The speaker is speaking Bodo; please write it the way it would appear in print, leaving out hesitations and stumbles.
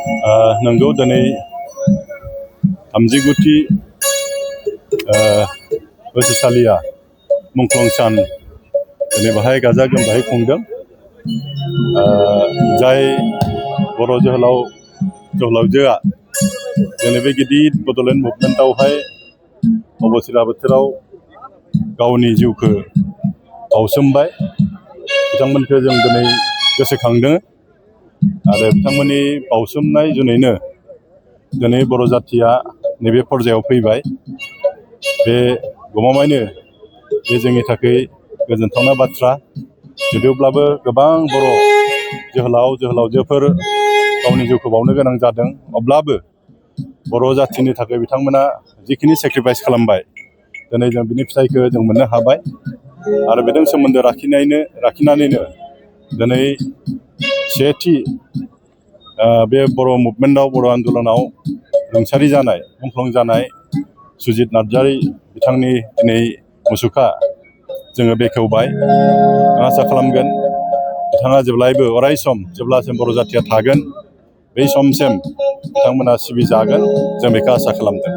नंगौ दिनै 39थि बोसोरसालिया मुंख्लं सान दिनै बाहाय गाजा गोमजायै खुंदों। जाय बर' जोहोलावजोआ दिनै बे गिदिर बड'लेण्ड मुभमेन्टआवहाय अबथिरा बोथोराव गावनि जिउखौ बाउसोमबाय। बिथांमोनखौ जों दिनै गोसोखांदों आरो बिथांमोननि बाउसोमनाय जुनैनो दिनै बर' जाथिया नैबे पर्यायाव फैबाय। बे गमामायैनो बे जोंनि थाखाय गोजोनथावना बाथ्रा। जुदिब्लाबो गोबां बर' जोहोलावजोफोर गावनि जिउखौ बाउनो गोनां जादों, अब्लाबो बर' जाथिनि थाखाय बिथांमोना जिखिनि सेक्रिफाइस खालामबाय, दिनै जों बिनि फिथाइखौ जों मोननो हाबाय। आरो बेजों सोमोन्दो लाखिनानैनो दिनै सेथि बे बर' मुभमेन्टआव, बर' आन्दलनाव रुंसारि जानाय, मुंख्लं जानाय सुजित नार्जारी बिथांनि दिनै मुसुखा जोङो बेखेवबाय। आं आसा खालामगोन बिथाङा जेब्लायबो अराय सम जेब्लासिम बर' जाथिया थागोन बै समसिम बिथांमोना सिबिजागोन, जों बेखौ आसा खालामदों।